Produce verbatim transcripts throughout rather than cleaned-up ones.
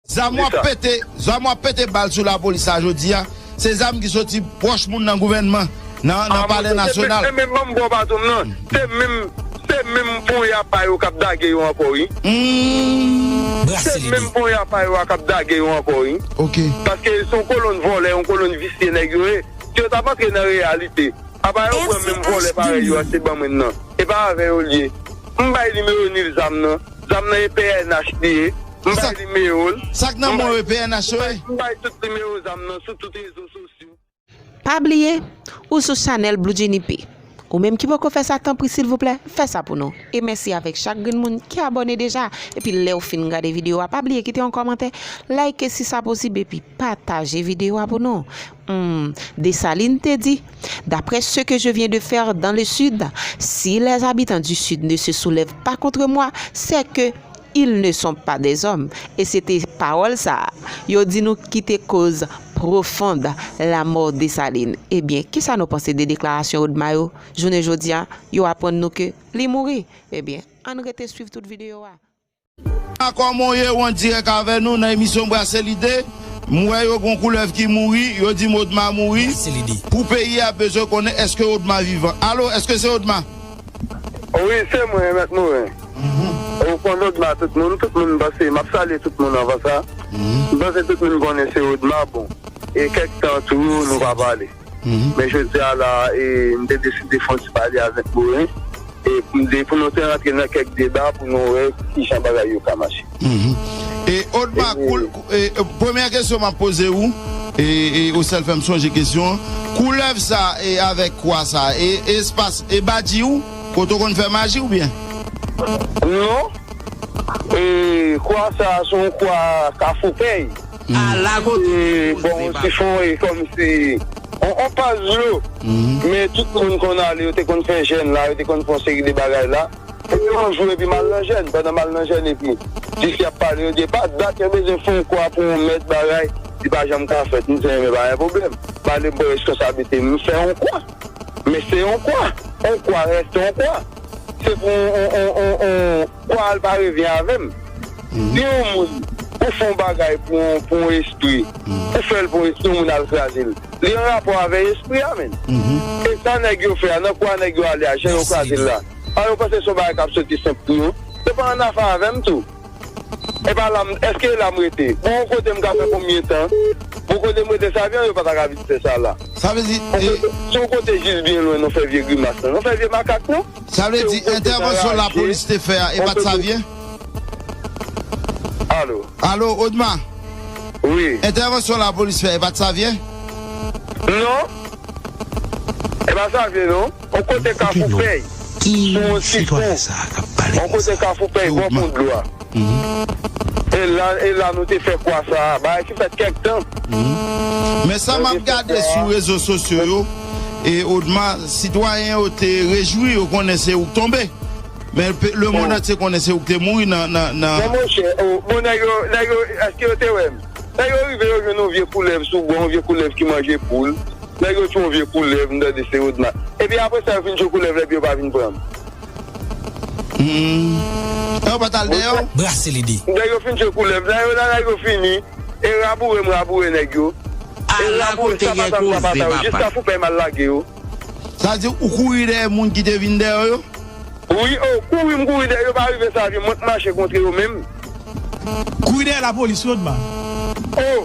Zam w ap pete, zam w ap pete bal sou lapolis la jodi a, se zam ki soti pwòch moun nan gouvènman, nan, nan palè nasyonal. E menm ban m bò patwon m nan, se menm, se menm ponya pa yo k ap dage yo ankò, wi. Se menm ponya pa yo a k ap dage yo ankò, wi. Paske se yon kolonn vòlè, yon kolonn visye nèg yo ye. Si yo t ap antre nan reyalite, apa yo pran menm vòlè parèy yo a, se ban mwen nan. E pa avè yo l ye. M bay nimewo Nil zam nan. Zam nan e P N H li ye. M bay nimewo l. Sa k nan men w e P N H yo ye? M bay tout nimewo zam nan sou tout rezo sosyo. Pa bliye, ou sou chanèl Blue Genie P. Ou menm ki poko fè sa, tanpri silvouplè, fè sa pou nou. E mèsi avèk chak grenn moun ki abòne deja. Epi lè w fin gade videyo a, pa bliye kite yon kòmantè, like si sa posib, epi pataje videyo a pou nou. Hmm, Dessalines te di, d'après ce que je viens de faire dans le sud, si les habitants du sud ne se soulèvent pas contre moi, c'est que ils ne sont pas des hommes. E se te pawòl sa a yo di nou ki te koz profonde la mort Dessalines. Ebyen, kisa nou panse de deklarasyon Odma yo? Jounen jodi a, yo aprann nou ke li mouri. Ebyen, ann rete swiv tout videyo a. Kòman w ye, w an dirèk avè nou nan emisyon Brase Lide. M wè yo gon koulèv ki mouri, yo di m Odma mouri. Pou peyi a bezwen konnen èske Odma vivan. Alo, èske se Odma? Wi, se mwen, Mèt Morin. Ou konn Odma tout moun, tout moun panse, m ap salye tout moun anvan sa. M panse tout moun konnen se Odma, bon. E kèk tan tou, nou pa pale. Men jodi a la, e, m te deside fè yon ti pale avèk Morin. E pou m de-, pou nou te rantre nan kèk deba, pou nou wè kijan bagay yo ka mache. E Odma, kou-, e, e, premyè kesyon m ap poze ou, e, e ou sèl fè m sonje kesyon an. Koulèv sa, e avèk kwa sa, e, e espas, e badji ou, kote w konn fè maji oubyen? Non. E kwa sa, se yon kwa Kafou Pèy. Ala kote. E, bon, ti fon, e kòmsi, on, on paz dlo. Men tout moun konn ale, yo te konn fè jèn la, yo te konn fè yon seri de bagay la. Epi yon jou, epi m al nan jèn, pandan m al nan jèn, epi, jis y ap pale, yo di, pa dat, yo bezwen fè yon kwa pou yon mèt bagay, li pa janm ka fèt. M di, men pa gen pwoblèm. M ale m pran reskonsablite m, m fè yon kwa. Men se yon kwa. Yon kwa rete yon kwa. Se pou yon, yon, yon, yon, yon kwa al pa revyen avè m. Si yon moun, ou fè yon bagay pou yon, pou yon espri, ou fè l pou yon espri, yon moun al kraze l. Li an rapò avè espri a, menn. E sa nèg yo fè a, nan kwa nèg yo ale a, jan yo kraze l la. A, yo panse se yon bagay k ap soti senp pou yo. Yo pa annafè avè m tou. E pa la m, èske la m rete? Bon, yon kote m ka fè konbyen tan? Bon, kote m rete, sa vyen, yo pa ta ka vin fè sa la. Sa vle di, yon kote, se yon kote jis byen lwen, nou fè vye grimas lan. Nou fè vye makak, non? Sa vle di, entèvansyon lapolis te fè a, e pa t sa vyen? Alo? Alo, Odma? Wi. Entèvansyon lapolis fè, e pa t sa vyen? Non. E pa sa vyen, non. On kote Kafou Pèy. Sou yon ti fon. On kote Kafou Pèy, bò fon dlo a. E la, e la nou te fè kwa sa a. Bagay ki fèt kèk tan. Men sa m ap gade sou rezo sosyo yo, e Odma, sitwayen yo te rejwi, yo konnen se ou k tonbe. Men pe-, lemonn antye konnen se ou k te mouri nan, nan, nan. Bon, monchè, o, bon, nèg yo, nèg yo, èske yo te wè m? Nèg yo rive, yo jwenn yon vye koulèv sou bò, yon vye koulèv ki manje poul. Nèg yo tchwe yon vye koulèv, m tande se Odma. Epi apre sa, yo fin tchwe koulèv la, epi yo pa vin pran m. Hmm. E yo pa t al dèyè w? Brase lide. Nèg yo fin tchwe koulèv la, yo la, nèg yo fini. E raboure m, raboure nèg yo. E raboure sa pa sa, sa pa sa, jis Kafou Pèy m al lage yo. Sa di ou kouri dèyè moun ki te vin dèyè w yo? Wi, o, kouri m kouri dèyè yo, pa rive sa vyen, mwen k mache kontre yo menm. Kouri dèyè lapolis, wi, Odma. O,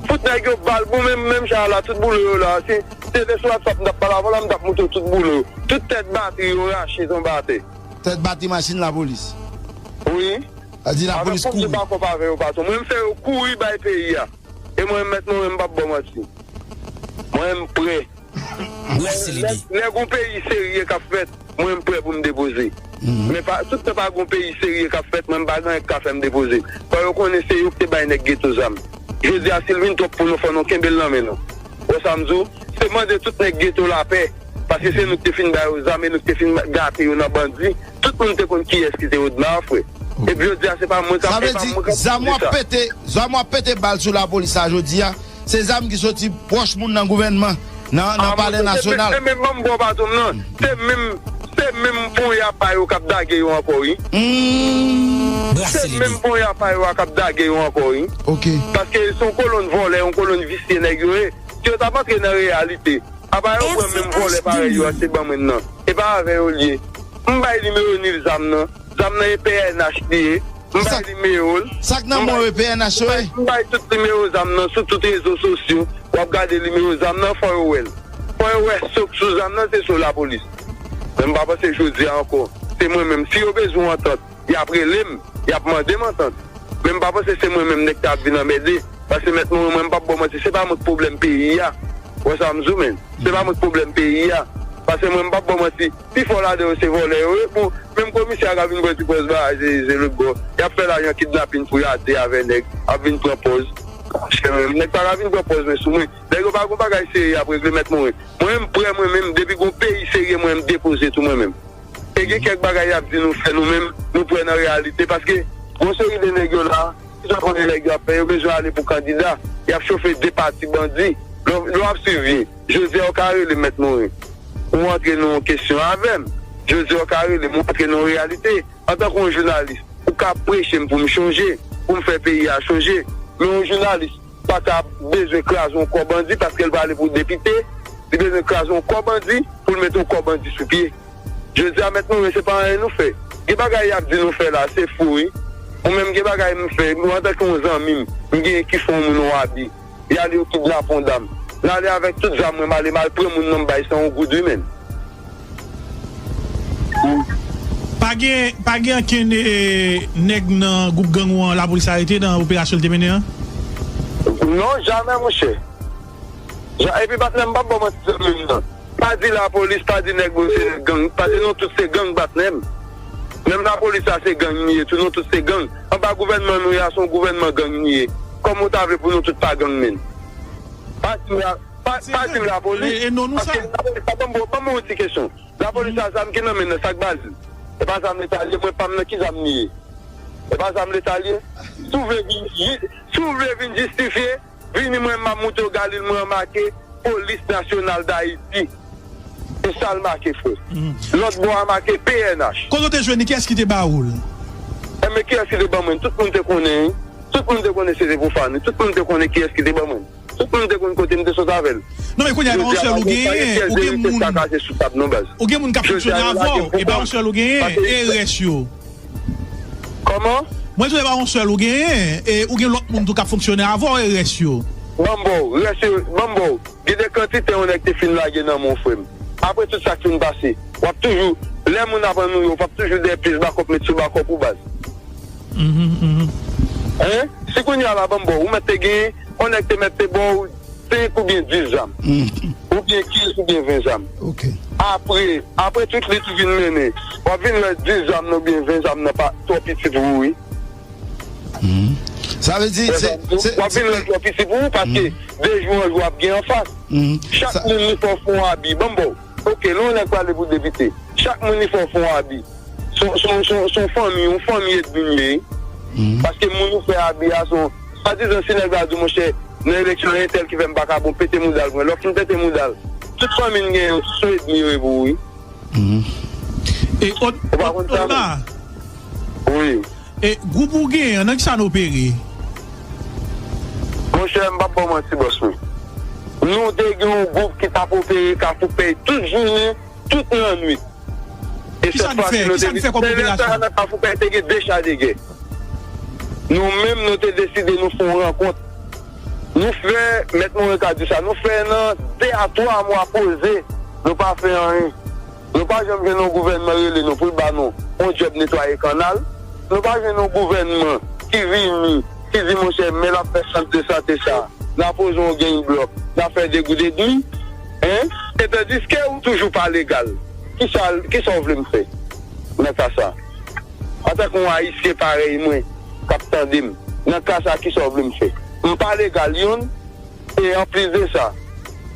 fout nèg yo bal, bon, menm, menm jan la, tout boule yo la. Si, si se te sou WhatsApp m t ap pale avè w la, m t ap montre w tout boule yo. Tout tèt batri yo rache tonbe atè. Tèt batri machin lapolis. Wi. Sa di lapolis kouri. Avèk konbyen bakòp avè yo, patwon. Mwen, m fè yo kouri bay peyi a. E mwen, Mèt Morin, m p ap ba w manti. Mwen, m prè. Lè, lè gon peyi serye k ap fèt, mwen, m prè pou m depoze. Men pa, tout tan pa gon peyi serye k ap fèt, mwen, m pa gen anyen k ka fè m depoze. Fò yo konnen se yo ki te bay nèg geto zam. Jodi a, si l vin twòp pou nou, fò nou kenbe l nan men nou. Wè sa m di w? Se mande tout nèg geto lapè. Paske se nou ki te fin ba yo zam e nou ki te fin gate yo nan bandi. Tout moun te konn kiyès ki te Odma, frè. Epi jodi a, se pa mwen k ap, se pa mwen k ap di sa. Sa vle di, zam w ap pete, zam w ap pete bal sou lapolis la jodi a, se zam ki soti pwòch moun nan gouvènman, nan, nan palè nasyonal. E menm ban m ba w patwon m nan, se menm, se menm ponya pa yo k ap dage yo ankò, wi. Hmm. Se menm ponya pa yo a k ap dage yo ankò, wi. Ok. Paske se yon kolonn vòlè, yon kolonn visye nèg yo ye. Si yo t ap antre nan reyalite, apa yo pran menm vòlè parèy yo a, se ban mwen nan. E pa avè yo l ye. M bay nimewo Nil zam nan. Zam nan e P N H li ye. M bay nimewo l. Sa k nan men w e P N H yo ye? M bay tout nimewo zam nan sou tout rezo sosyo. W ap gade nimewo zam nan, fò yo wè l. Fò yo wè so k sou zam nan, se so lapolis. Men m pa panse jodi a ankò. Se mwen menm. Si yo bezwen yon antant, y ap rele m, y ap mande m antant. Men m pa panse se mwen menm nèg sa ap vin anmède. Paske mèt mwen, mwen m p ap ba w manti, se pa mwen k pwoblèm peyi a. Ou wè sa m di w, men. Se pa mwen k pwoblèm peyi a. Paske mwen m p ap ba w manti, pifò ladan yo se vòlè yo ye. Bon, menm komisè a ka vin pran ti pòz bagay, se, se lòt bò. Y ap fè lajan kidnapin pou y ate avè nèg, ap vin pran pòz. Monchè, men, nèg pa ka vin pran pòz, men sou mwen. Nèg yo pa gon bagay serye y ap regle, mèt mwen. Mwen, m prè mwen menm, depi gon peyi serye, mwen, m depoze tou mwen menm. E gen kèk bagay y ap di nou fè nou menm, nou prè nan reyalite, paske gon seri de nèg yo la, ki sa konnen nèg yo ap fè, yo bezwen ale pou kandida, y ap chofe de pati bandi. Lè w ap swiv byen, jodi a ou ka rele m mèt Morin, ou antre nan yon kesyon avè m, jodi a ou ka rele m, ou antre nan yon reyalite. Antanke yon jounalis, ou ka preche m pou m chonje, pou m fè peyi a chonje, men yon jounalis pa ka bezwen kraze yon kò bandi paske l prale pou depite, li bezwen kraze yon kò bandi pou l mete yon kò bandi sou pye. Jodi a, mèt Morin, se pa anyen nou fè. Gen bagay y ap di nou fè la, se fou, wi. Mwen menm, gen bagay m fè, mwen, antanke yon zanmi m, m genyen ki fè yon moun yon abi. Y ale, yo kidnape yon dam. L ale avèk tout zam mwen, m ale, m al pran moun nan, m bay san yon goud, wi, menn. Pa gen, pa gen ankenn eh, nèg nan gwoup gang ou an lapolis arete nan operasyon l te mennen an? Non, jamè, monchè. Ja, epi patnè m p ap ba w manti zanmi m nan. Pa di lapolis, pa di nèg ou se gang, pa di nou tout se gang patnè m. Menm lapolis la se gang li ye tou, nou tout se gang. Anba gouvènman nou ye a, se yon gouvènman gang li ye. Kòman w ta vle pou nou tout pa gang menn? Pa di m la, pa, pa di m lapolis, paske lapolis pa ban m, ban m yon ti kesyon. Lapolis la, zam ki nan men l nan, sa k ba l li? E pa zam leta li ye, mwen pa m nan ki zam li ye? E pa zam leta li ye? Si w vle vin, si w vle vin jistifye, vini mwen m ap moutre w Galil mwen an make Polis Nasyonal Dayiti. E sa l make frè. Lòt bò a make P N H. Kote w te jwenn li? Kiyès ki te ba ou l? Enben kiyès ki te ban mwen? Tout moun te konnen wi. Tout moun te konnen se te pou Fani. Tout moun te konnen kiyès ki te ban mwen. Tout moun te konn kote m te sot avè l. Non men kounye a e pa yon sèl ou genyen, ou gen moun. Ou gen moun k ap fonksyone avè w, e pa yon sèl ou genyen, e rès yo. Kòman? Mwen di w e pa yon sèl ou genyen, e ou gen lòt moun tou k ap fonksyone avè w, e rès yo. Ban m ba w, rès yo, ban m ba w. Gen de kantite yon nèg te fin lage nan men w frè m. Apre tout sa k fin pase, w ap toujou, lè moun ap annuiye w, w p ap toujou dèyè pyès bakòp met sou bakòp ou baz. Hein? Si kounye a la ban m ba w, ou mèt te genyen, yon nèg te mèt te ba w senk oubyen dis zam. Oubyen kenz oubyen ven zam. Apre, apre tout li tou vin mennen, w ap vin wè dis zam nan oubyen ven zam nan pa twò piti pou ou wi. Sa vle di, se, se, w ap vin wè l twò piti pou ou paske de jou an jou ap gen anfas. Chak moun li fè w fè yon abi. Ban m ba w. Ok, lè yon nèg prale pou depite, chak moun li fè w fè yon abi. Se yon, se yon, se yon, se yon fanmi, yon fanmi edmi l ye wi. Paske moun ou fè abi a se yon, swadizan si nèg la di w monchè, nan eleksyon entèl ki fè m pa ka bon, pete mouda l pou mwen. Lè w fin pete mouda l, tout fanmi n genyen yo, se yon edmi yo ye pou ou wi. E Od, Od, Odma, Wi. E gwoup ou genyen an, nan kisa n opere? Monchè, m p ap ba w manti bòs mwen. Nou te gen yon gwoup ki t ap opere Kafou Pèy tout jounen, tout lannwit. E sèt fwa si nou te vin. Lè sa a nan Kafou Pèy te gen de cha de gè. Nou menm nou te deside nou fè yon rankont. Nou fè, mèt Moren ka di sa, nou fè nan de a twa mwa poze, nou pa fè anyen. Nou pa janm jwenn yon gouvènman rele nou pou l ba nou yon djòb netwaye kannal. Nou pa jwenn yon gouvènman ki vini, ki di monchè, men l ap fè sant de sante sa, n a poze yon gang blòk, n a fè de goud edmi. Hein? E tandiske ou toujou pa legal. Kisa, kisa w vle m fè nan ka sa? Antanke yon Ayisyen parèy mwen k ap tande m, nan ka sa kisa w vle m fè? M pa legal youn, e anplis de sa,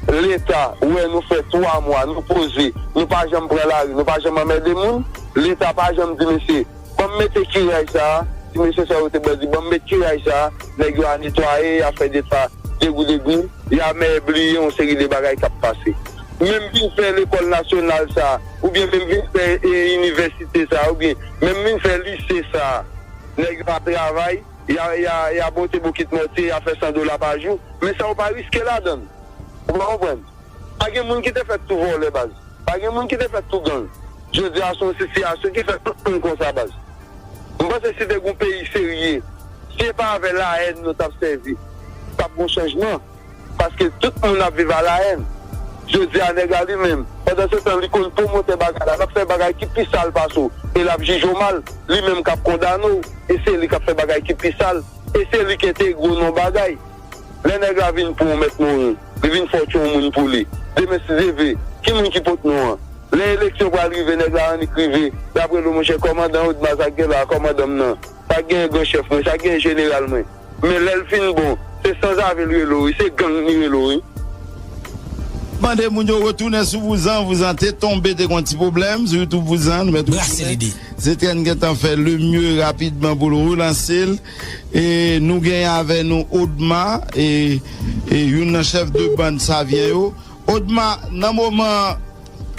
Leta wè nou fè twa mwa, nou poze, nou pa janm pran lari, nou pa janm anmède moun, Leta pa janm di mesye, ban m mete kiray sa a, si mesye sa yo te bandi, ban m met kiray sa a, nèg yo a netwaye, y a fè de pa, de goud edmi, y a mèbliye yon seri de bagay k ap pase. Men m vin fè lekòl nasyonal sa a, oubyen men m vin fè e, inivèsite sa a, oubyen men m vin fè lise sa a. nèg yo ap travay, y a, y a, y a bote bokit mòtye, y a fè san dola pa jou. Men sa yo pa riske ladan l. Ou pa konprann? Pa gen moun ki te fèt tou vòlè, baz. Pa gen moun ki te fèt tou gang. Jodi a, se yon sitiyasyon ki fè tout moun konsa, baz. M panse si te gen yon peyi serye, si se pa avè lahèn nou t ap sèvi, t ap gen chanjman. Paske tout moun ap viv a lahèn. Jodi a, nèg la li menm, pandan se tan, li konn pwomotè bagay la, l ap fè bagay ki pi sal pase w, e l ap jije w mal, li menm k ap kondane w, e se li k ap fè bagay ki pi sal, e se li k entegre w nan bagay. Lè nèg la vin pou ou, Mèt Morin, li vin fè w tchon moun pou li. Demen si Dye vle, ki moun ki pot non an? Lè eleksyon pral rive, nèg la annik rive, y ap rele w, monchè, kòmandan Odma, sa k gen la, kòmandan m nan. Sa k genyen, gran chèf mwen, sa k genyen, jeneral mwen. Men lè l fin bon, se sanzave l rele w, wi, se gang li rele w, wi. Mande moun yo retounen sou Vouzan. Vouzan te tonbe, te gen yon ti pwoblèm sou YouTube Vouzan. Nou mèt retounen. Se trèn gentan fè le mieux rapidman pou l relanse l. E nou genyen avè nou Odma, e, e youn nan chèf de bann Savyen yo. Odma, nan moman,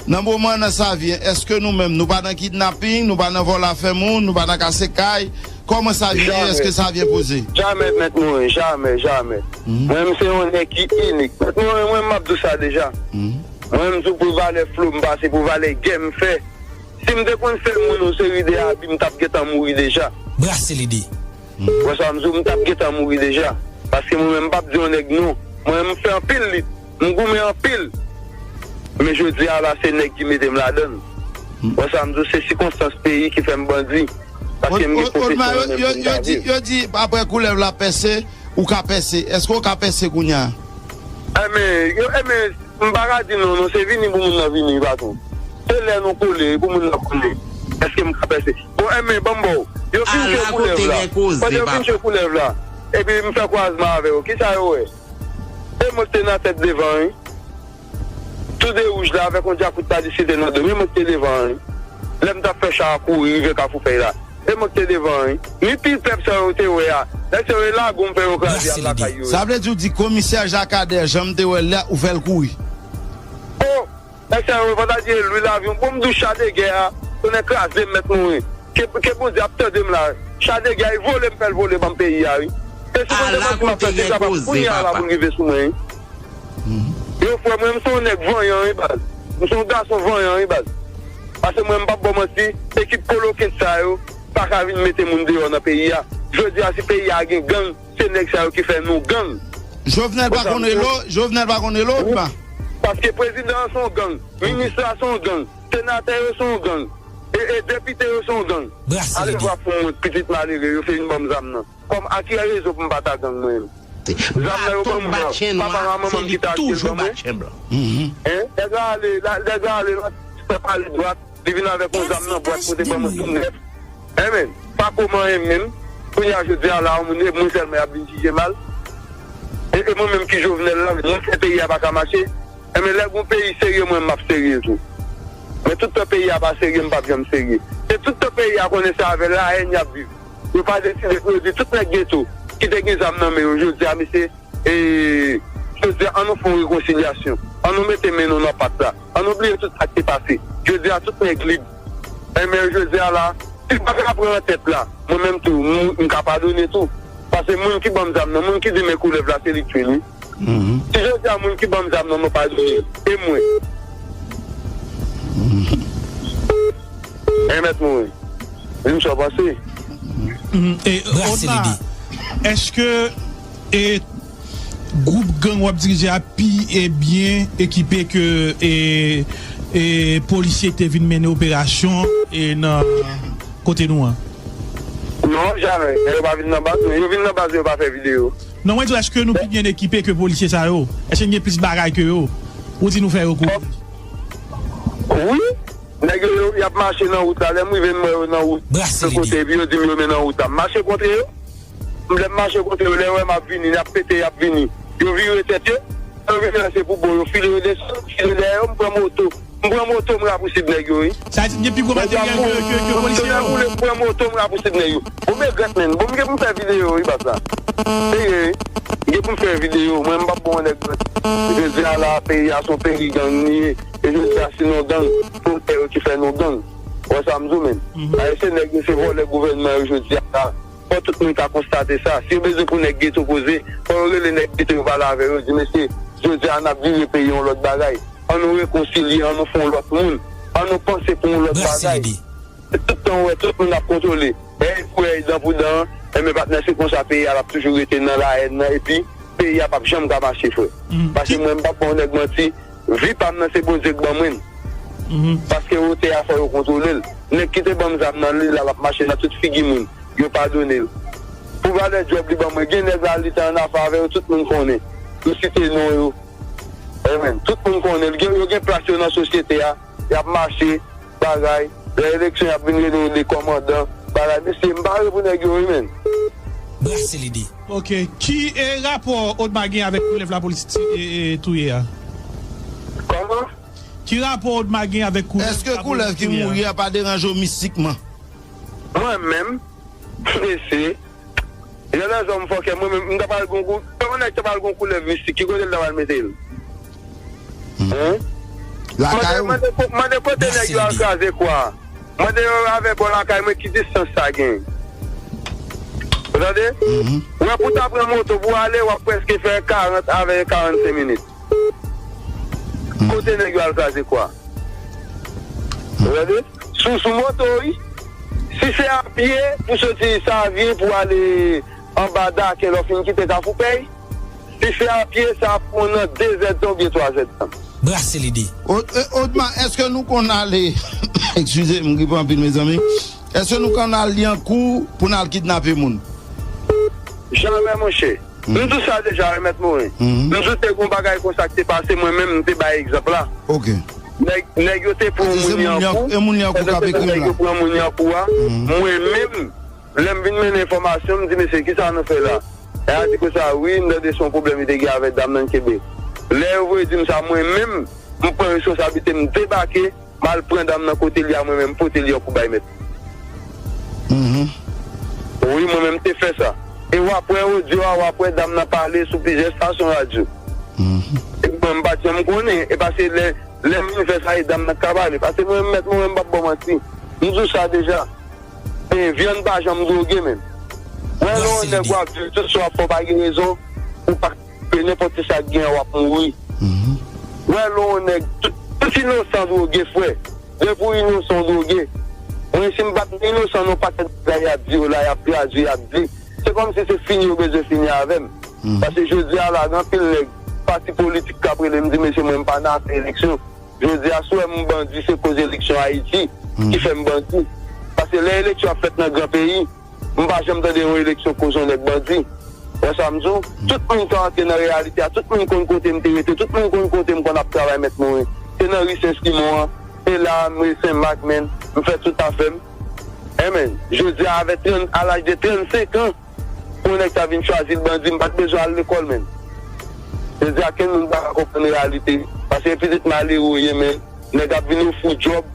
nan moman nan Savyen, èske nou menm, nou pa nan kidnaping, nou pa nan vòlè afè moun, nou pa nan kase kay? Kòman Savyen ye? Èske Savyen poze? Jamè, Mèt Morin, jamè, jamè. Mwen menm se yon nèg ki inik. Mèt Morin, mwen m ap di w sa deja. Mwen menm, sou pou valè flo m pase, pou valè gè m fè. Si m te konn fè moun yon seri de abi, m t ap gentan mouri deja. Brase lide. Wè sa m di w, m t ap gentan mouri deja. Paske mwen menm, m p ap di yon nèg non. Mwen menm, m fè anpil lit. M goumen anpil. Men jodi a la, se nèg ki mete m ladan l. Wè sa m di w, se sikonstans peyi ki fè m bandi. Paske m gen pwofesyon mwen menm pou m ta viv. Yo di, yo di, apre koulèv la pèse, ou ka pèse. Èske w ka pèse kounye a? Enben, yo, enben, m pa ka di non, non, se vini pou moun nan vini, patwon. Se lè nou kole, pou moun nan kole. Èske m ka pèse? Bon, enben, ban m ba w. Yo fin jwe koulèv la. Pandan yo fin jwe koulèv la, epi m fè kwazman avè yo. Kisa yo wè? E mwen k te nan tèt devan, wi. Tou de wouj la, avèk yon djakout talisite nan do m, e mwen k te devan, wi. Lè m t ap fè cha a kouri, rive Kafou Fèy la. E mwen k te devan, wi. Ni pil pèp sa yo te wè a. Nèg sa yo, e lagon m fè yo kraze al lakay yo, wi. Sa vle di w di komisè Jakadè, jan m te wè l la, ou fè l kouri? Oh! Nèg sa yo, fò ta di e lwi lavyon. Bon, m di w cha de gè a, tonnè kraze m, Mèt Morin. Ke, ke Bondye ap tande m la. Cha de gè a, e vole m fè l vole ban m peyi a, wi. E si Bondye mande m ap fè, se kapab kounye a la pou l rive sou mwen, wi. Yo, frè, mwen, m se yon nèg vanyan, wi, baz. M se yon gason vanyan, wi, baz. Paske mwen, m p ap ba w manti, ekip kolokent sa yo pa ka vin mete moun deyò nan peyi a. Jodi a, si peyi a gen gang, se nèg sa yo ki fè nou gang. Jovenel pa konn rele w, Jovenel pa konn rele w, Odma? Paske prezidan an se yon gang, minis la se yon gang, senatè yo se yon gang, e, e depite yo se yon gang. Ale vwa pou mwen, pitit malere, yo fin ban m zam nan. Kòm a ki rezon pou m pa ta gang mwen menm? Zam nan yo ban m nan, papa a manman m ki ta achte l ban mwen. Hein? Nèg la ale, la, nèg la ale, la, fè pale dwat, li vin avèk yon zam nan bwat kote ban mwen tou nèf. Enben, pa kòman enben menm. Kounye a jodi a la, yon moun, e mwen sèlman y ap vin jije mal. E, e mwen menm ki Jovenel la, mwen fè peyi a pa ka mache. Enben, lè gon peyi serye, mwen m ap serye tou. Men tout tan peyi a pa serye, m p ap janm serye. E tout tan peyi a konnen se avè lahèn y ap viv. Yo pa deside pou yo di tout nèg geto ki te gen zam nan men yo, jodi a, mesye, e, jodi a, an nou fè yon rekonsilyasyon. An nou mete men nou nan pat la. An nou bliye tout sa k te pase. Jodi a, tout nèg lib. Enben, jodi a la, si l pa ka pran tèt la, mwen menm tou, m, m ka padone tou. Paske moun ki ban m zam nan, moun ki di men koulèv la, se li k fè l, wi. Si jodi a moun ki ban m zam nan, nou padone l, e mwen? E Mèt Morin, di m sa w panse. E, Odma, èske, e, gwoup gang w ap dirije a pi, e, byen ekipe ke, e, e, polisye ki te vin mennen operasyon, e, nan kote nou an? Non, jamè. Yo pa vin nan baz mwen. Yo vin nan baz mwen, yo pa fè videyo. Non, mwen di w, èske nou pi byen ekipe ke polisye sa yo? Èske n gen plis bagay ke yo? Ou di nou fè yo kouri? Wi. Nèg yo, yo, y ap mache nan wout la. Lè m rive, m wè yo nan wout. Brase lide. Kote, epi yo di m yo men nan wout la. M mache kontre yo. M, lè m mache kontre yo, lè yo wè m ap vini, y ap pete, y ap vini. Yo vire tèt yo. Lè yo vini, se pou bon, yo file yo desann, file dèyè yo, m pran moto. M pran moto, m rapousid nèg yo, wi. Sa di, gen pi gwo materyèl ke, ke, ke polisye yo. Boule, m pran moto, m rapousid nèg yo. Bon, men grèt, men. Bon, m gen pou m fè videyo, wi, baz la. Seye, wi. M gen pou m fè videyo. Mwen, m p ap bon nèg. Jodi a la, peyi a se yon peyi gang li ye. E jodi a, si nou gang, se yon nèg yo ki fè nou gang. Wè sa m di w, men. Ayisyen nèg yo, se vòlè gouvènman yo jodi a la. fò tout moun ka konstate sa. Si yo bezwen pou nèg geto koze, fò yo rele nèg geto yo pale avè yo, di, "Mesye, jodi a n ap vire peyi yon lòt bagay. An nou rekonsilye, an nou fè yon lòt moun. An nou panse pou yon lòt bagay." Tout tan ou wè tout moun ap kontwole. Èy pou èy, dan pou dan, enben patnè, se konsa peyi a l ap toujou rete nan lahèn nan, epi peyi a p ap janm ka mache, frè. Paske mwen, m p ap ba yon nèg manti, vi pa m nan se Bondye k ban mwen l. Paske wotè a fò yo kontwole l. Nèg ki te ban m zam nan, li la, l ap mache nan tout figi moun. Yo padone l. Pou valè djòb li ban mwen, gen nèg la, li te annafè avè yo, tout moun konnen. M site non yo. Amen. Tout moun konnen l. Gen, yo gen plas yo nan sosyete a. Y ap mache, bagay. Lè eleksyon, y ap vin rele yo de kòmandan, bagay. Mesye, m pa vle pou nèg yo, wi, men. Brase lide. Ok. Ki e rapò Odma gen avèk koulèv lapolis ti- e, e, touye a? Kòman? Ki rapò Odma gen avèk koulèv Èske koulèv ki mouri a pa deranje w mistikman? Mwen menm, mesye, jan lèzòm fòkè, mwen menm, m ta pral gon kou, kòman nèg ta pral gon koulèv mistik, ki kote l ta pral mete l? Hein? Lakay ou? Mande, mande, mande kote nèg yo al kraze kwa. Mande yo avè bò lakay mwen ki distans sa gen. Ou tande? Wè pou ta pran moto pou ale, w ap prèske fè karant avè karannsenk minit. Kote nèg yo al kraze kwa? Ou tande? Sou, sou moto, wi. Si se a pye, pou soti Savyen, pou ale anba Daken, lè w fin kite Kafou Pèy, si se a pye, sa ap pran nan de zèdtan oubyen twa zèdtan. Brase lide. O- e- Odma, èske nou konn ale, eskize m, m gripe anpil, mezanmi. Èske nou konn al Lyankou pou n al kidnape moun? Jamè, monchè. M di w sa deja, wi, Mèt Morin. M di w te gon bagay konsa ki te pase, mwen menm, m te bay egzanp la. Ok. Nèg, nèg yo te pran moun Lyankou. E moun Lyankou k ap ekri m la. Nèg yo pran moun Lyankou a. Mwen menm, lè m vin mennen enfòmasyon, m di, "Mesye, kisa nou fè la?" Nèg la di konsa, "Wi, m tande se yon pwoblèm li te gen avèk dam nan, kenbe." Lè yo voye di m sa, mwen menm, m pran responsablite, m debake, m al pran dam nan kote li a, mwen menm, m pote Lyankou bay mèt. Wi, mwen menm, m te fè sa. E w ap wè odyo a, w ap wè dam nan pale sou plizyè estasyon radyo. E mwen, m pa t janm konnen. E paske lè, lè m vin fè sa, e dam nan k ka pale. Paske mwen menm, Mèt Morin, m p ap ba w manti. M di w sa deja. Men vyann pa janm dwoge menm. Wè lè yon nèg w ap di l tout sa w ap fè w pa gen rezon, ou pa pe nenpòt ki sa k gen an w ap mouri. Wè lè yon nèg, tout, tout inosan dwoge, frè. Depi w inosan w dwoge. Mwen si m pa t inosan nan yon pakèt bagay y ap di yo la, y ap tradui, y ap di. Se kòmsi se fini yo bezwen fini avè m. Paske jodi a la, gen anpil nèg, pati politik k ap rele m di, "Mesye, mwen m pa nan afè eleksyon." Jodi a, si w wè m bandi, se koz eleksyon Ayiti ki fè m bandi. Paske lè eleksyon ap fèt nan gran peyi, m pa janm tande yon eleksyon koz yon nèg bandi. Wè sa m di w? Tout moun ka antre nan reyalite a, tout moun konn kote m te rete, tout moun konn kote m konn ap travay, Mèt Morin. Se nan ri Sen Simon an, se la m ri Sen Mak, men m fè tout afè m. Amen. Jodi a, avè trant, a laj de trannsenk an, pou yon nèg ta vin chwazi l bandi, m pa t bezwen al lekòl, menm. Jodi a, kenn moun pa ka konprann reyalite. Paske pitit malere w ye, men nèg ap vin ofri w djòb,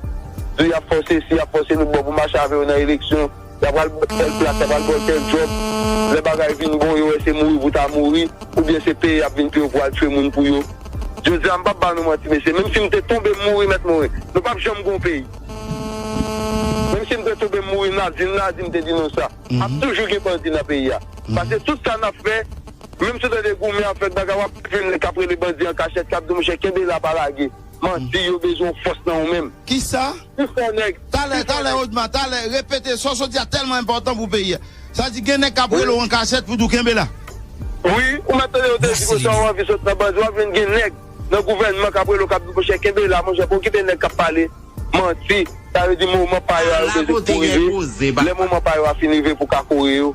di y ap fè w sesi, y ap fè w sesi, nou bon pou mache avè yo nan eleksyon. Y ap pral ba w tèl plas, y ap pral ba w tèl djòb. Lè bagay vin bon, yo wè se mouri pou ta mouri, oubyen se peye y ap vin peye w pou al tchwe moun pou yo. Jodi a, m p ap ba nou manti, mesye. Menm si m te tonbe, m mouri, Mèt Morin, nou p ap janm gon peyi. Menm si m te tonbe, m mouri, n a di, n a di m te di nou sa. Ap toujou gen bandi nan peyi a. Paske tout sa n ap fè, menm si w tande goumen ap fèt bagay, w ap jwenn nèg k ap rele bandi an kachèt, k ap di, "Monchè, kenbe la, pa lage." Manti, yo bezwen w fòs nan ou menm. Kisa? Pifò nèg, talè, pifò talè, nèg. Odma, talè, repete, sa w sot di a tèlman enpòtan pou peyi a. Sa di gen nèg k ap rele w an kachèt pou di w kenbe la. Wi, ou mèt tande yo te di konsa, w anvi sot nan bandi, w ap jwenn gen nèg nan gouvènman k ap rele w, k ap di, "Monchè, kenbe la, monchè, pa okipe nèg k ap pale." Manti. Sa vle di moman pa yo a, yo bezwen pou rive. Lè moman pa yo a fin rive pou ka kore yo.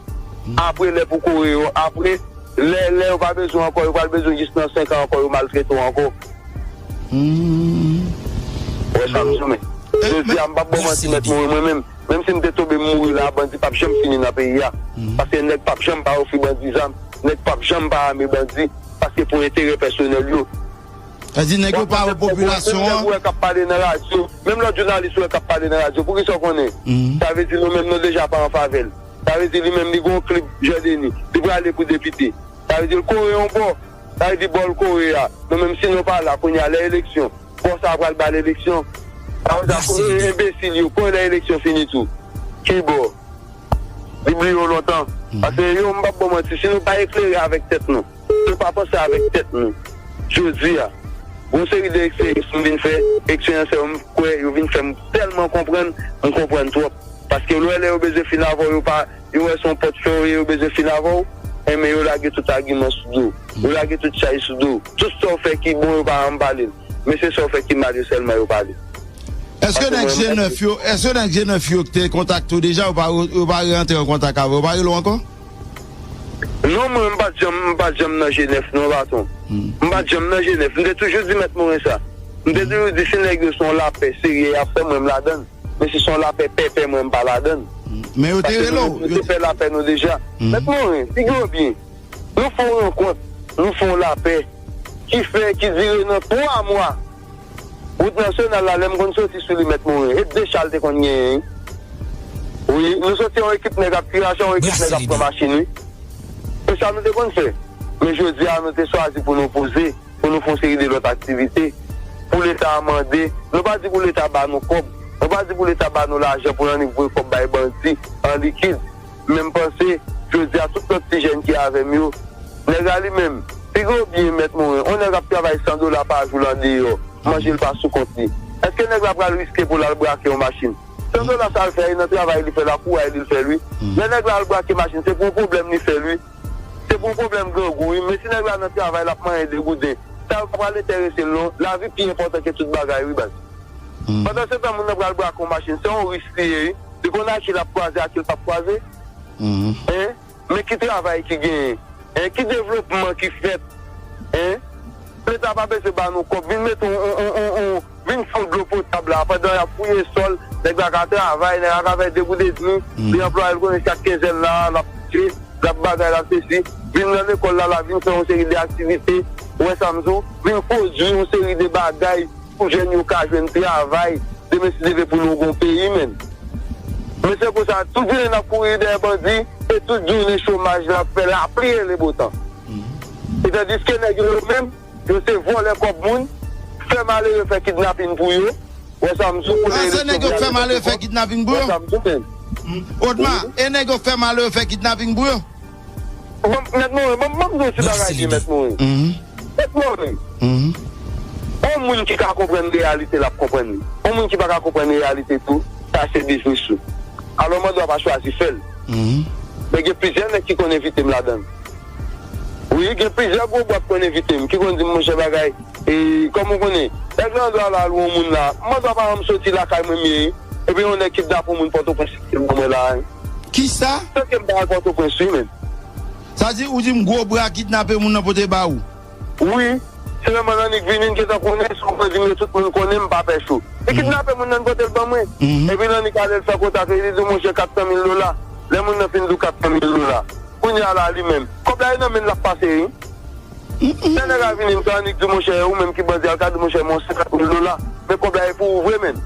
Apre lè pou kore yo, apre, lè, lè yo pa bezwen ankò, yo pral bezwen jis nan senk an ankò, yo maltrete w ankò. Wè sa m di w, men. Jodi a, m p ap ba w manti, Mèt Morin, mwen menm. Menm si m te tonbe, m mouri la, bandi p ap janm fini nan peyi a. Paske nèg p ap janm pa ofri bandi zam, nèg p ap janm pa ame bandi, paske pou enterè pèsonèl yo. Sa di nèg yo pa wè popilasyon an. Menm lòt jounalis ou wè k ap pale nan radyo, poukisa w konnen? Sa vle di nou menm nou deja pa an favè l. Sa vle di li menm li gon klib Jandeni, li prale pou depite. Sa vle di l kore yon bò. Sa vle di bò l kore a. Nou menm si nou pa la kounye a lè eleksyon, bò sa a pral ba l eleksyon. Sa vle di kote enbesil yo, kote lè eleksyon fini tou. Ki bò? Li bliye w lontan. Paske yo, m p ap ba w manti, si nou pa eklere avèk tèt nou, nou pa panse avèk tèt nou, jodi a, yon seri de eksperyans m vin fè, eksperyans yo, m kwè yo vin fè m tèlman konprann, m konprann twòp. Paske lè, lè yo bezwen fin avè w, yo pa, yo wè se yon pòtfè w ye, yo bezwen fin avè w, enben yo lage tout agiman sou do w. Yo lage tout chay sou do w. Tout sa w fè ki bon, yo pa janm pale l. Men se sa w fè ki mal yo sèlman yo pale. Èske nèg G nèf yo, èske nèg G nèf yo ki te kontakte w deja, yo pa, yo pa re antre an kontak avè w, yo pa rele w ankò? Non, mwen, m pa t janm, m pa t janm nan G nèf, non, patwon. M pa t janm nan G nèf. M te toujou di Mèt Moren sa. M te toujou di, si nèg yo se yon lapè serye y ap fè, mwen, m ladan l. Men si se yon lapè pèpè, mwen, m pa ladan l. Men yo te rele w, yo te fè lapè nou deja. Mèt Moren, figi w byen. Nou fè yon rankont, nou fè yon lapè ki fè, ki dire nan twa mwa. Wout nasyonal la, lè m konn soti sou li, Mèt Moren, e de cha l te konn genyen, wi. Wi, nou soti yon ekip nèg ap kirache, yon ekip nèg ap pran machin, wi. E sa nou te konn fè. Men jodi a, nou te chwazi pou nou poze, pou nou fè yon seri de lòt aktivite, pou Leta a mande. Nou pa di pou Leta ba nou kòb. Nou pa di pou Leta ba nou lajan pou n annik voye kòb bay bandi an likid. Men m panse, jodi a, tout lòt ti jèn ki avè m yo, nèg la li menm, figi w byen, Mèt Moren, yon nèg ap travay san dola pa jou l andeyò, manje l pa sou kont li. Èske nèg la pral riske pou l al brake yon machin? San dola sa l fè, e nan travay li fè l, ak kouray li l fè l, wi. Lè nèg la al brake machin, se pou yon pwoblèm li fè l, wi. Se pou yon pwoblèm grangou, wi. Men si nèg la nan travay, l ap manyen de gouden, sa yo pa pral enterese l, non. Lavi pi enpòtan ke tout bagay, wi, baz. Pandan se tan, moun nan pral brake yon machin, se yon risk li ye, wi. Li konn a ki l ap kwaze, a ki l p ap kwaze. Hein? Men ki travay ki genyen? Hein? Ki devlopman ki fèt? Hein? Leta pa bezwen ba nou kòb. Vin mete yon, yon, yon, yon, yon, vin fè yon dlo potab la. Pandan y ap fouye sòl, nèg la ka travay, nèg la ka fè de goud edmi, li anplwaye l konnen chak kenzen la, l ap pije, l ap bagay, l ap sesi. Vin nan lekòl la, la vin fè yon seri de aktivite, ou wè sa m di w, vin pwodui yon seri de bagay pou jèn yo ka jwenn travay, demen si Dye vle pou nou gon peyi, menn. Men se konsa, tout jounen n ap kouri dèyè bandi, e tout jounen chomaj la ap fè lapli e lebotan. E tandiske nèg yo, yo menm, yo se vòlè kòb moun, fè malere fè kidnapin pou yo. Wè sa m di w, pou lè eleksyon. Ah, se nèg yo k fè malere fè kidnapin pou yo? Wè sa m di w, menn. Odma, e nèg yo k fè malere fè kidnapin pou yo? Bon, Mèt Moren, bon, bon, bon, ti bagay li, Mèt Moren. Mèt Moren. Yon moun ki ka konprann reyalite, l ap konprann li. Yon moun ki pa ka konprann reyalite tou, sa se biznis ou. Alò, mande w pa chwazi fè l. Men gen plizyè nèg ki konn envite m ladan l. Wi, gen plizyè gwo bwat konn envite m, ki konn di m, monchè, bagay, e, kòm ou konnen, nèg nan dwa la, lwe yon moun la, mande w pa janm soti lakay mwen m ye, epi yon nèg kidnape yon moun Pòtoprens, se ban mwen la, hein. Kisa? Tande m pa al Pòtoprens, wi, menn. Sa di, ou di m gwo bra kidnape moun nan pote ba ou? Wi, se lè mwen annik vini, m gentan konnen, si w pran di m yo, tout moun konnen m pa pè cho. Li kidnape moun nan, pote l ban mwen. Epi l annik ale l fè kontak, li di, monchè, kat san mil dola. Lè moun nan fin di w kat san mil dola, kounye a la, li menm, kòb la e nan men l l ap pase, wi. Lè nèg la vini, m ka annik di, monchè, ou menm ki bandi a, l ka di, monchè, men yon senkant mil dola. Men kòb la e pou ou vre, menn.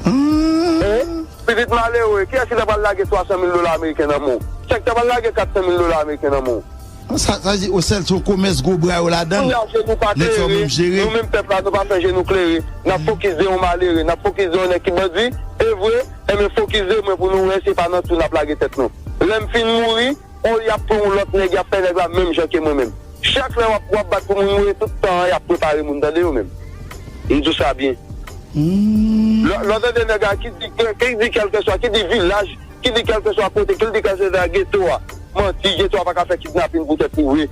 Hein? Pitit malere, kiyès ki ta pral lage twa san mil dola ameriken nan men w? Chak ta pral lage kat san mil dola ameriken nan men w? Sa, sa di, o sèl se yon komès gwo bra yo ladan l. Kounye a, je nou pa klere, nou menm pèp la, nou pa fè je nou klere. N ap fokis de yon malere, n ap fokis de yon nèg ki bandi, e vre, enben fokis de mwen pou nou wè se pa nan twou n ap lage tèt nou. Lè m fin mouri, o, y ap pran yon lòt nèg, y ap fè nèg la menm jan ke mwen menm. Chak lè w ap, w ap bat pou moun mouri, tout tan an, y ap prepare moun, tande yo menm. M di w sa byen. Lè, lè w tande nèg la ki di, ki, ki di kèlkeswa, ki di vilaj, ki di kèlkeswa kote, ki di kèlkeswa geto a, manti, geto a pa ka fè kidnapin poutèt li vre.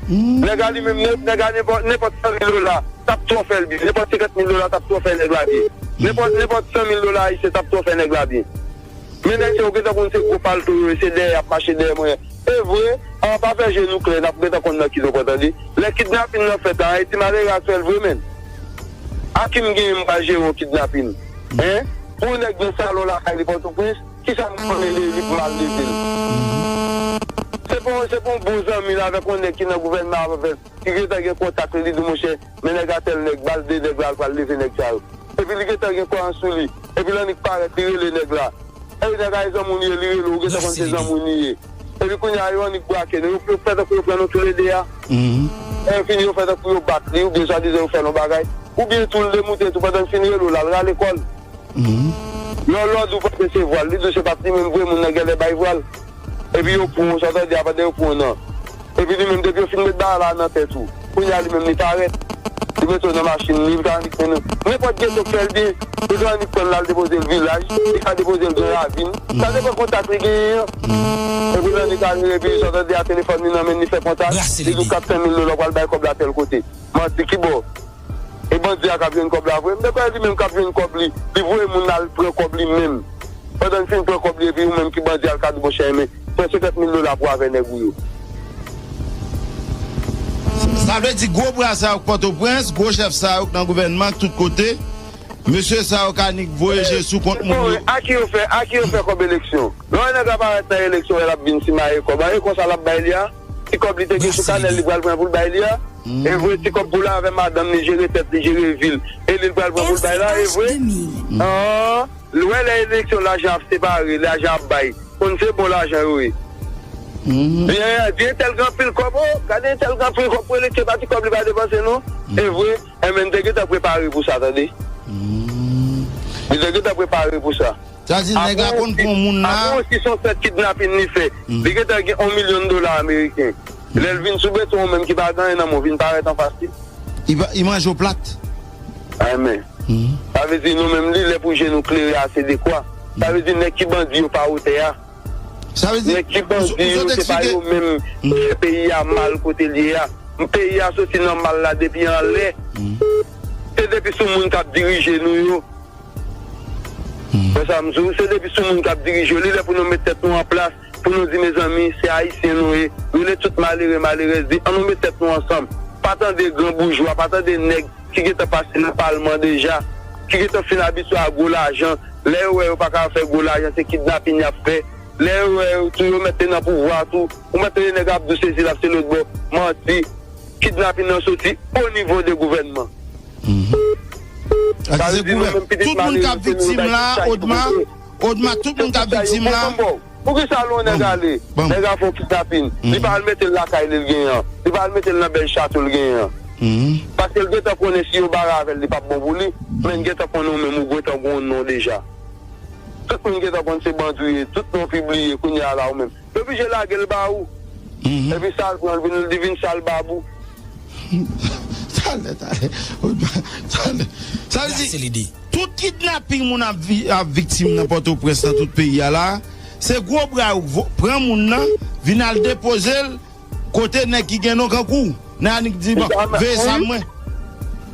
Nèg la li menm, nè-, nèg la nenpòt, nenpòt san mil dola, t ap twò fè l byen. Nenpòt senkant mil dola, t ap twò fè nèg la byen. Nenpòt, nenpòt san mil dola ayisyen, t ap twò fè nèg la byen. Men nèg sa yo gentan konn se gwo palto yo ye, se dèyè y ap mache dèyè mwen. E vre, an pa fè je nou klè, n ap gentan konn nan ki nou pran, tande. Lè kidnapin nan fèt la, e ti malere a k fè l vre, menn. A ki m genyen m pral jere yon kidnapin? Hein? Pou yon nèg gen salon lakay li Pòtoprens, kisa m konnen de li pou m al leve l? Se pa, se pa yon bon zanmi l avèk yon nèg ki nan gouvènman avèk, ki gentan gen kontak li, li di, monchè, men nèg a tèl nèg, baz de nèg la, l pral leve nèg sa yo. Epi li gentan gen kwayans sou li. Epi l annik parèt, li rele nèg la. Epi nèg la, e zanmi w li ye, li rele w, ou gentan konn se zanmi w li ye. Epi kounye a, yo annik brake nou. Yo, yo fè tankou yo pran nou toulede a. Lè yo fini, yo fè tankou yo bat li, oubyen swadizan yo fè l yon bagay. Oubyen tou, l demoute tou, pandan l fin rele w la, l rale kò l. Lè w lòd ou panse se vwal, li di w se pa t li menm vre, moun nan genlè bay vwal. Epi yo pran w, sa w tande a, pandan yo pran w nan. Epi li menm, depi yo fin met bagay la nan tèt ou, kounye a li menm li parèt. Li mete w nan machin li, li ka annik mennen w. Nenpòt geto k fè l byen, li ka annik pran l al depoze l vilaj, li ka depoze l nan ravin. Sa depann kontak li genyen an. Epi l annik ale, epi sa w tande a, telefòn li nan men l, li fè kontak, li di w kat senk mil dola, w pral bay kòb la tèl kote. Manti, ki bò? E bandi a k ap jwenn kòb la vre? M te kwè li menm k ap jwenn kòb li, li voye moun al pran kòb li menm. Pandan l fin pran kòb li, epi ou menm ki bandi a, l ka di, monchè, men, pran senkant mil dola pou avè nèg ou yo. Sa vle di gwo bra sa yo k Pòtoprens, gwo chèf sa yo k nan gouvènman, k tout kote, mesye sa yo ka nik voye je sou kont moun yo. A ki yo fè, a ki yo fè kòb eleksyon? Lè yon nèg ap parèt nan eleksyon, lè l ap vin simaye kòb, a e konsa l ap bay li a? Ti kòb li te gen sou kanèl li pral pran pou l bay li a? E vre, ti kòb pou l avè madanm li, jere tèt li, jere vi l. E li l pral pran pou l bay la, e vre? An, l wè lè eleksyon lajan ap separe, lajan ap bay. Konn se bon lajan yo ye. Di, di entèl gen anpil kòb, o, gade entèl gen anpil kòb pou eleksyon, pa ti kòb li pa depanse non. E vre, enben, n te gentan prepare pou sa, tande. Li te gentan prepare pou sa. Sa di nèg la konn pran moun la. Apre yon sis yon sèt kidnapin li fè. Li gentan gen yon milyon dola ameriken. Lè l vin sou beton, ou menm ki pa gen anyen nan men w, vin parèt anfas li. Li pa, li manje w plat. Amèn. Sa vle di nou menm li, lè pou je nou klere ase dekwa. Sa vle di nèg ki bandi yo pa wotè a. Sa vle di nèg ki bandi yo, se pa yo menm ki fè peyi a mal kote l ye a. Peyi a soti nan mal la depi anlè. Se depi sou moun k ap dirije nou yo. Wè sa m di w, se depi sou moun k ap dirije yo. Li lè pou nou met tèt nou an plas, pou nou di, mezanmi, se ayisyen nou ye. Rele tout malere, malerèz, di, ann nou met tèt nou ansanm. Pa tande gran boujwa, pa tande nèg ki gentan pase nan palman deja, ki gentan fin abitye a gwo lajan. Lè yo wè yo pa ka fè gwo lajan, se kidnapin y ap fè. Lè yo wè yo tou, yo mèt te nan pouvwa tou, ou mèt tande nèg ap di w sesi l ap se lòt bò. Manti. Kidnapin nan soti o nivo de gouvènman. Sa vle di nou menm pitit malere, se nou bay tout sa ki pou pote. Odma, tout moun k ap viktim la. Poukisa lè yon nèg ale, nèg a fè yon kidnapin, li pa al mete l lakay li l genyen an, li pa al mete l nan bèl chato l genyen an? Paske l gentan konnen si yo bare avè l, li p ap bon pou li, men l gentan konnen ou menm ou gentan gen yon non deja. Tout moun gentan konn se bandi w ye, tout non pibliye, kounye a la ou menm. Yo blije lage l ba ou. Epi sa l pran, l vin, li vin sal bab ou. Talè, talè. Talè. Sa vle di, tout kidnaping moun ap, vi- ap viktim nan Pòtoprens, nan tout peyi a la, se gwo bra yo vo- pran moun nan, vin al depoze l kote nèg ki gen non kankou w. Nan annik di, bon, veye sa mwen.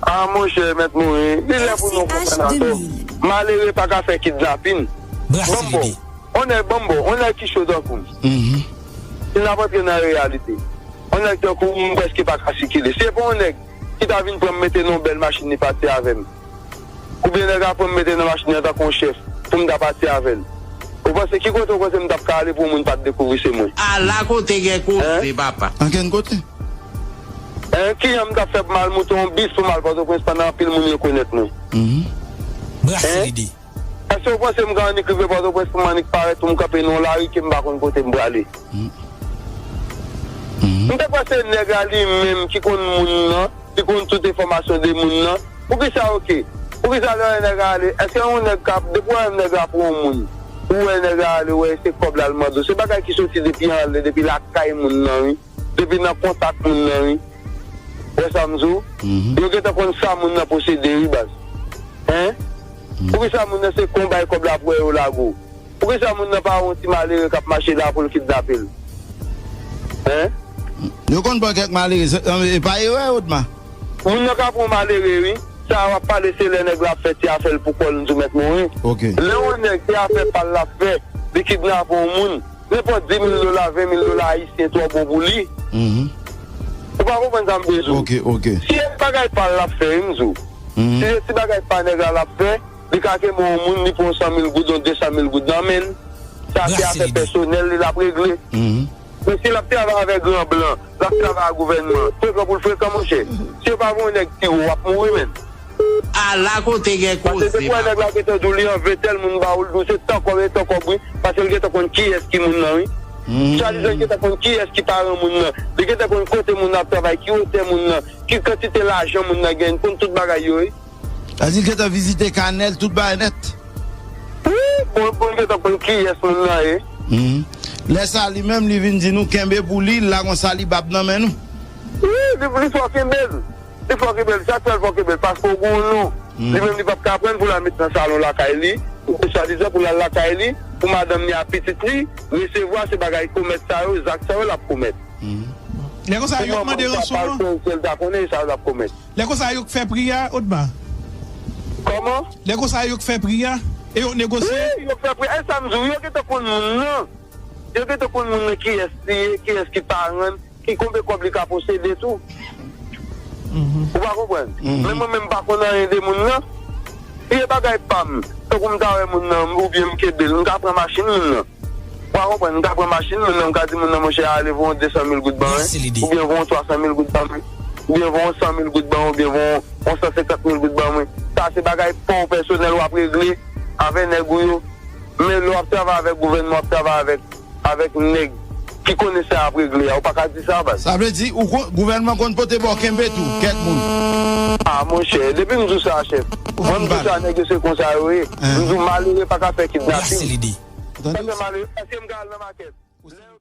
A, monchè, mèt Morin, li lè pou nou konprann atò. Malere pa ka fè kidnapin. Ban m ba w. On nèg, ban m ba w, on nèg ki cho tankou m. Si n ap antre nan reyalite, on nèg tankou m, m prèske pa ka sikile. Si se pa on nèg ki ta vin pran m mete nan yon bèl machin, li pati avè m. Oubyen nèg la pran m mete nan machin nan tankou yon chèf pou m ta pati avè l. Ou panse ki kote ou panse m t ap ka ale pou yon moun pa t dekouvri se mwen? Ala kote gen koze, papa. Ankenn kote. Hein? Kijan m t ap fè pou m al moute yon bis pou m al Pòtoprens pandan anpil moun rekonèt mwen? Brase lide. Èske ou panse m ka annik rive Pòtoprens pou m annik parèt pou m kanpe nan yon lari ke m pa konn kote m prale? M te panse nèg la li menm ki konn moun nan, li konn tout enfòmasyon de moun nan. Poukisa, oke? Poukisa lè w wè nèg la ale, èske yon nèg ka, depi w wè nèg la pran yon moun, ou wè nèg la ale, ou wè se kòb la l mande w, se bagay ki soti depi anlè, depi lakay moun nan, wi. Depi nan kontak moun nan, wi. Wè sa m di w? Yo gentan konn sa moun nan posede, wi, baz. Hein? Poukisa moun nan se kon bay kòb la pou wè yo lage w? Poukisa moun nan pa wè yon ti malere k ap mache la pou l kidnape l? Hein? Yo konn pran kèk malere, se- e pa erè, Odma? Moun nan ka pran yon malere, wi. Sa w ap pale, se lè nèg la ap fè ti afè l pou kò l, m di w mèt Morin. Lè yon nèg se afè pa l l ap fè, li kidnape yon moun, nenpòt dis mil dola, ven mil dola ayisyen twò bon pou li. Ou pa konprann sa m vle di w? Si se bagay pa l l ap fè, wi, m di w. Si se ti bagay pa nèg la l ap fè, li ka kenbe yon moun, li pran yon san mil goud, yon de san mil goud nan men l. Sa se afè pèsonèl li l ap regle. Men si l ap travay avèk gran blan, l ap travay ak gouvènman, frekan pou l frekan, monchè. Si yo pa voye yon nèg tire w, w ap mouri, menn. Ala kote gen koze. Paske depi w wè nèg la gentan di w li anvi tèl moun ba w, l di w se tan kòb e tan kòb, wi. Paske l gentan konn kiyès ki moun nan, wi. Swadizan l gentan konn kiyès ki paran moun nan. Li gentan konn kote moun nan ap travay, ki wotè moun nan, ki kantite lajan moun nan genyen, l konn tout bagay yo, wi. Sa di l gentan vizite kanè l, tout bagay nèt. Wi, pou, pou n gentan konn kiyès moun nan ye. Mhm. Lè sa, li menm, li vin di nou kenbe pou li, l la gon salibab nan men nou. Wi, li, li fò kenbe l. Li fò kenbe l. Sa k fè l fò kenbe l, paske w gen yon non. Mhm. Li menm, li p ap ka pran l pou l al met nan salon lakay li, swadizan pou l al lakay li, pou madanm li ak pitit li resevwa se bagay komèt sa yo, zak sa yo l ap komèt. Mhm. Lè konsa, yo mande ranson an. Pou mwen, sa l ta konnen, sa l ap komèt. Lè konsa, yo k fè pri a, Odma. Kòman? Lè konsa, yo k fè pri a, e yo k negosye. Wi, yo k fè pri a. E sa m di w, yo gentan konn moun nan. Yo gentan konn moun nan kiyès li ye, kiyès ki paran l, ki konbyen kòb li ka posede tou. Mhm. Ou pa konprann? Mhm. Men mwen menm, m pa konn anyen de moun nan. Li e bagay pa m. Tankou m ta wè moun nan, oubyen m kenbe l, m ka pran machin moun nan. Ou pa konprann, m ka pran machin moun nan, m ka di moun nan, monchè, ale voye yon de san mil goud ban mwen, oubyen voye yon twa san mil goud ban mwen, oubyen voye yon san mil goud ban mwen, oubyen voye yon san senkant mil goud ban mwen. Sa se bagay pa w pèsonèl w ap regle avè nèg ou yo. Men lè w ap travay avèk gouvènman, w ap travay avèk, avèk nèg ki konnen sa y ap regle a, ou pa ka di sa, baz. Sa vle di, ou kon, gouvènman konn pote ba w kenbe tou, kèk moun. Ah, monchè, depi m di w sa, chèf. Mwen, m di w sa, nèg yo se konsa yo ye. M di w, malere pa ka fè kidnapin. Ou tande? Sa fè malere, èske m ka al nan makèt? Lè yo